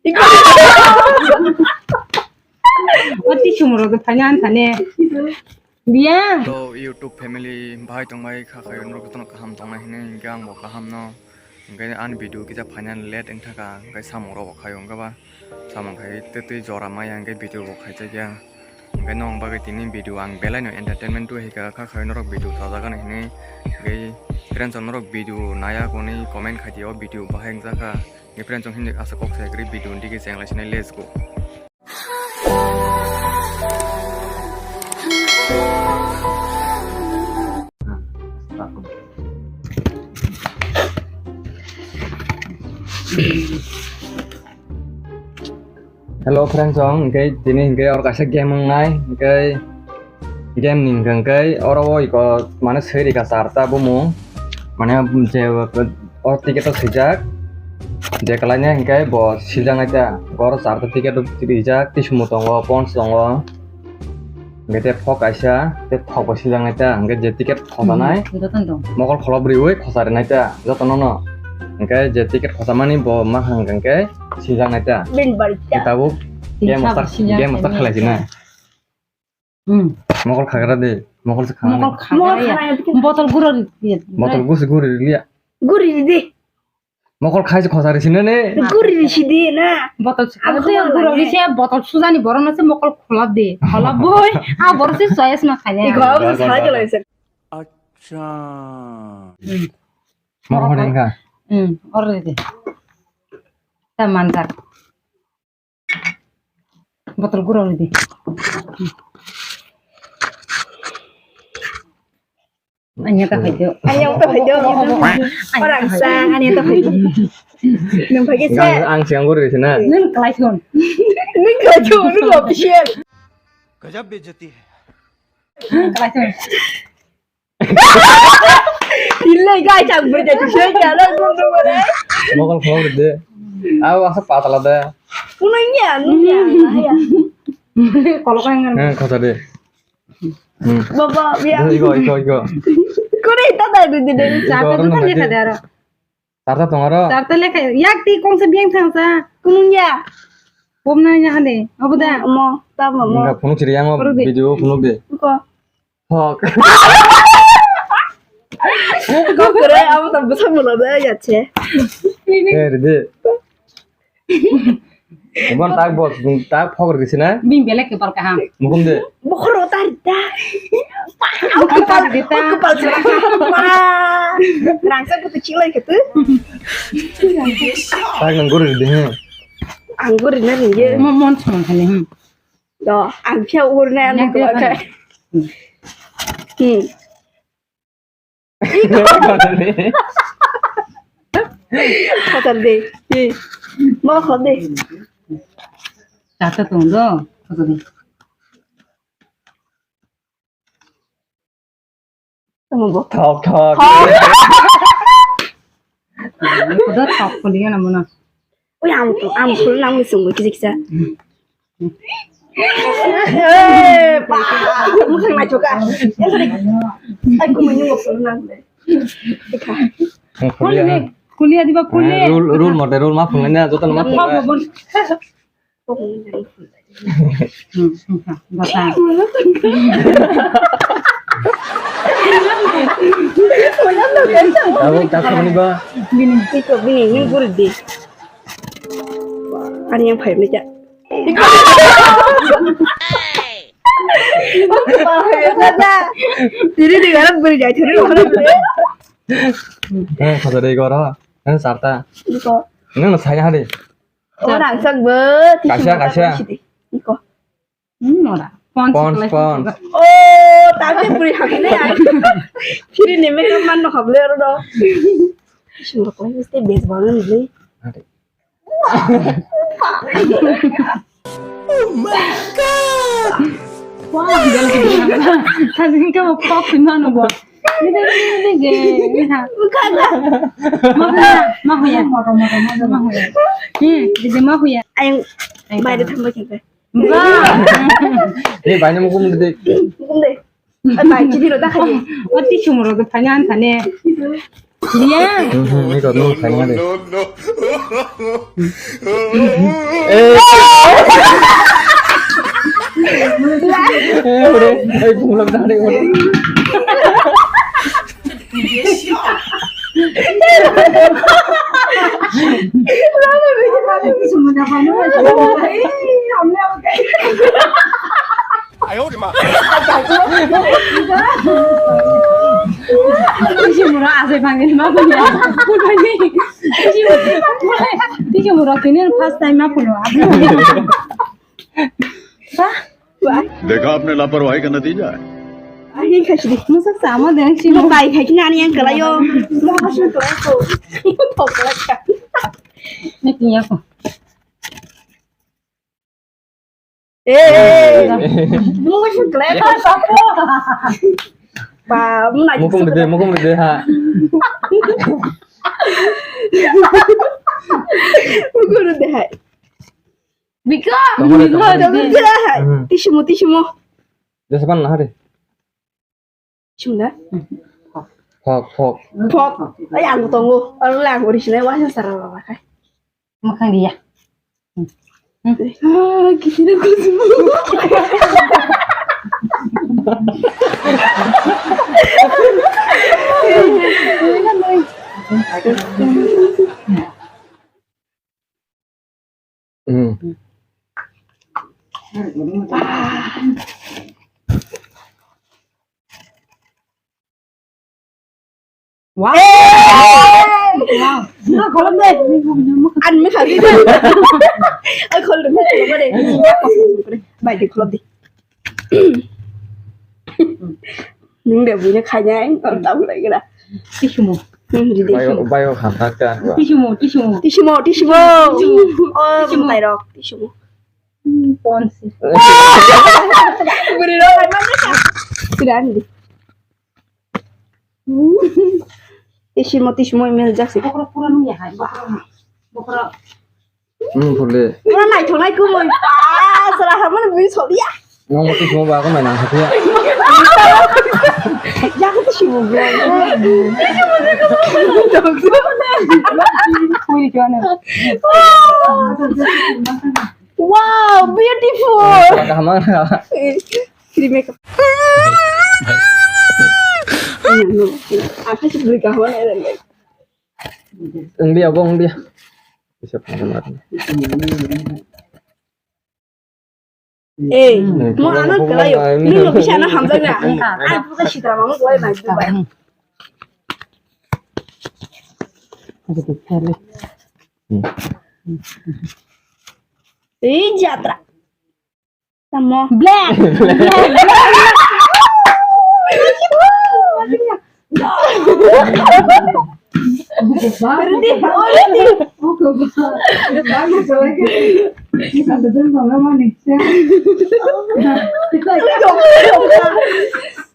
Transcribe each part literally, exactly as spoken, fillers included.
O tisumrok phaina anthane. Biya. To YouTube family bahai tongbai kha khayo norok jotono kaham tongnai hinwi hwnkhe ang bo kaham no. Hwnkhe ani video kisa phaina late wngthaka hwnkhe samung rok bo khayo hwnkhe ba samung khai tei tei jora maya hwnkhe video bo khaijakya. Hwnkhe nong bagwi tini video ang belai no entertainment twi hai kha khayo norok video sajagani hinwi. Hwnkhe friends norok video naya hwnwi comment khaidi o video bahai wngjakha. Hwnkhe friends hinwi asa kok sai kwrwi video ni dige cheng lai sinai let's go. Hello friends, hwnkhe tini hwnkhe oro kaisa game wngnai, hwnkhe game ni hwnkhe oro o iko mane swi rika charta bumung, mane je o ticket o swijak, je kwlainai hwnkhe bo swijak nai ta, oro charta ticket rijak, tismu tongo, pons tongo. Hwnkhe tei phok kaisa, tei phok bo swijak nai ta, hwnkhe je ticket khosanai, hmm, jotono dong. Mokol kholobrwi khosari nai ta, jotono no. Hwnkhe je ticket khosamani bo ma hwnkhe swijak nai ta. Bini bari ta. Tabuk game master, game master khalai sinai. Hmm. Mokol khagra de, mokol se khagra. Mokol khagra ya. Botol guro ri. Botol gusi guri liya. Guri di. Mokol khai se khosari sinane. Guri ri sidi na. Botol se khosari guro ri se botol sujani borok no se mokol kholap de. Kholap boi. A borok se choice ma khaya. Iko abo sai kala se. Acha. Mokol hore ka. Hmm, ore de. Ta manjak. Botol gura di. Anya ta haido. Anya ta haido. Orang sang anya ta haido. Nang bagi sa. Ang siang gura di sana. Nang kelai thon. Nang kelai thon, nang official. Gajab bejati hai. Nang kelai thon. Tillai gai chang bwrwi jai tu sei jana gum gum re. Mokol khulok de. Abo asa patala de. Kuno ya, nu ya, ya. Kolok yang. Eh, kota de. Hmm. Baba, ya. Iko, iko, iko. Kore tata de de. Chata tu kan ya kada aro. Tarta tong aro? Tarta lekha yak ti kongsa biyang thangsa. Kunung ya. Pom na ya hande. Abo da. Mo, ta mo, mo. Enggak, phunuk siri yang video phunuk de. Ko. Hok. Ko kere abo ta bwsa mulo da ya che. Eh, ride. Iban tak bos, tak phok rwgwi sina. Bini belek ke bal kaham. Mukhum de. Bokhoro ta rita. Bokhoro ta rita. Rangsa kutu chilai kutu. Tak nang guru de he. Ang guru na ringe. Mo mon chon khale hmm. Do, ang phia ur na ang ko kha. Hmm. Kotor de. Mo khode. Tata tong do. Kotor de. Tamo bo. Thok thok. Kotor thok ko liya na mona. Ui, ang, ang khulna ang sung kisa kisa. Eh, pa, mukhang na choka. Eh, sorry. Ai, kumani mo khulna. Kulia. Kulia diba kulia. Rule, rule mate, rule ma phunga na, joto ma phunga. Bata. Tabuk tak khamani ba. Bini, bini, bini, bini, bini. Ani yang phai meja. Tiri di garap beri jai tiri di garap beri. Eh, kata deh gua. Eh, sarta. Iko. Ini lo saya hari. Orang sak be. Kasia, kasia. Iko. Hmm, ora. Pons, pons, pons. Oh, tapi beri hakne ya. Kiri ne makeup man no hable ro do. Sing ko mesti base banget nih. Oh my god. Wah, gila gila. Tadi kan mau pop di mana gua? Ini ini ini gila. Bukan lah. Mau ya, mau ya, mau ya. Hmm, jadi mau ya. Ayo, bayar tambah kita. Ni banyak mukum deh. Mukum deh. Bai, chini ro ta khai. O tisumrok phaina anthane. Iya. Mhm, ini kok nung sayang deh. Eh. Eh, udah. Eh, pulang dari udah. Tisi mura asai bangin ma punya. Tisi mura kini first time ma puno. Ba? देखा आपने लापरवाही का नतीजा है। Ani khaisi di. Musa sama dengan si. Mo bai khai kini ani yang kelayo. Mo kasih kelayo. Pokoknya. Ini punya aku. Eh, mo kasih kelayo. Ba, mo lagi. Mukum gede, mukum gede ha. Mukum gede ha. Bika. Tunggu deh, tunggu deh. Tunggu deh. Hmm. Tisi mo, tisi mo. Dia sepan lah hari. Tisi mo na? Fok, fok. Fok. Ay, ang tongo. Ang lang ori sini wah sara wah kai. Makan dia. Hmm. Ah, kisina kusumo. Hmm. Wow. Wow. Nah, kalau deh. An me kali. Ay, kalau deh, kalau deh. Bai deh, kalau deh. Nung de buine khainai, ang tamo lai gra. Tisumo. Nung di de. Bayo, bayo khamkha ta. Tisumo, tisumo. Tisumo, tisumo. Tisumo. Oh, tisumo. Mutai rok, tisumo. Hmm, ponsi. Buri rok, ai mana ka? Sudah, andi. Tisumo, tisumo, email jaksi. Bokro pura nung ya hai, bokro. Bokro. Hmm, phule. Pura naithok nai kumui. Ah, sara hamani bui soliya. Nang mati semua ba aku main angkat ya. Jaga tu sibuk bro. Wow, beautiful. Sara kaham mana? Free makeup. Apa sih beli kahwan ya? Ang dia, bong dia. Bisa pernah. Eh, hmm, mo ano kelayo. Ni lo bisa na hamjak na. Ai, buka sitra mamu kelayo na. Eh, jatra. Tamo. Black. Black.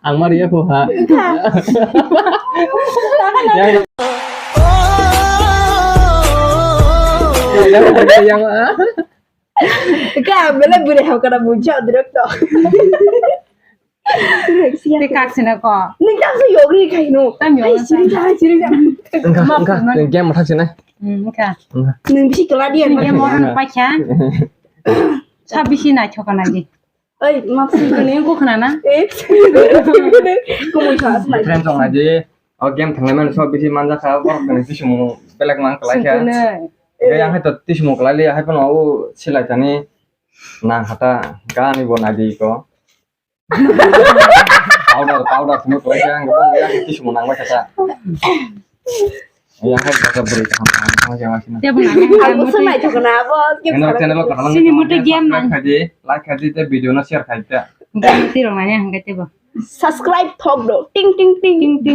Ang mari ya ko ha. Yang, yang, yang, ah. Ka bele bure hau kana buja direct to. Te kak sina ko. Ni kak se yogri khai no. Tam yogri. Ai, siri ja, siri ja. Engka, engka, nang game mathak sina. Hmm, engka. Engka. Nang bisi tola dia. Game orang pacha. Sa bisi na choka na di. Ai, mak sini ko khna na. Eh. Ko mo sa. Friend song na di. O game thanglai mani so bisi manjakha, borok tini tisumu belek mang kwlai kha. Sungkunu. Gai ang hai to tisumu kwlai li, hai phano o silai thani nang hata gani bo nai di ko. Powder, powder tini kwlai kha, ang bo ya tisumu nang bai kha ta. Ya hai baka beri kaham kaham kaham kaham kaham. Dia pun nang. Aku senai juga na bo. Channel, channel ko kaham. Sini mutu game subscribe man. Khai di, like khai di, te video no share khai di. Game ti rong ani hangke te bo. Subscribe thok do. Ting, ting, ting. Ting, ting.